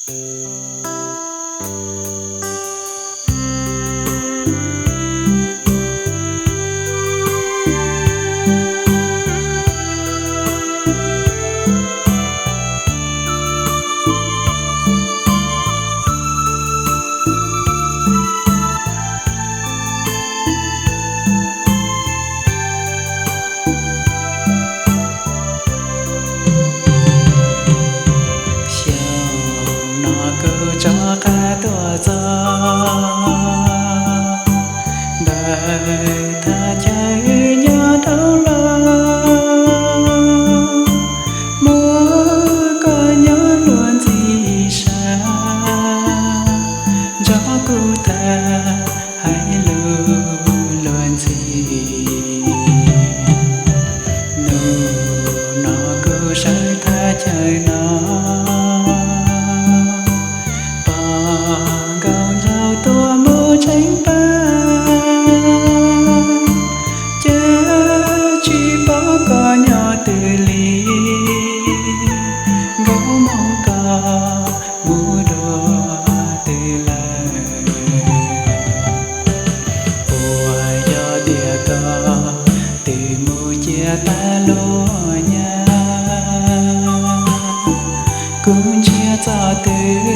Xyoo no kuv rov qab tuaj txog ntawm thaj chaw nyob rau los, muab koj nyob luag ntxim sav, nrog kuv tham hais lus luag ntxim. Nub no kuv sawv thaj chaw no, pom nkauj nraug tuaj mus tseem pab, cas tsis pom koj nyob twg li, nkauj moog koj mus dua twg lawm. Puas yog tias koj twb mus ciaj tag lub nyaj, kuv ntsia txog twg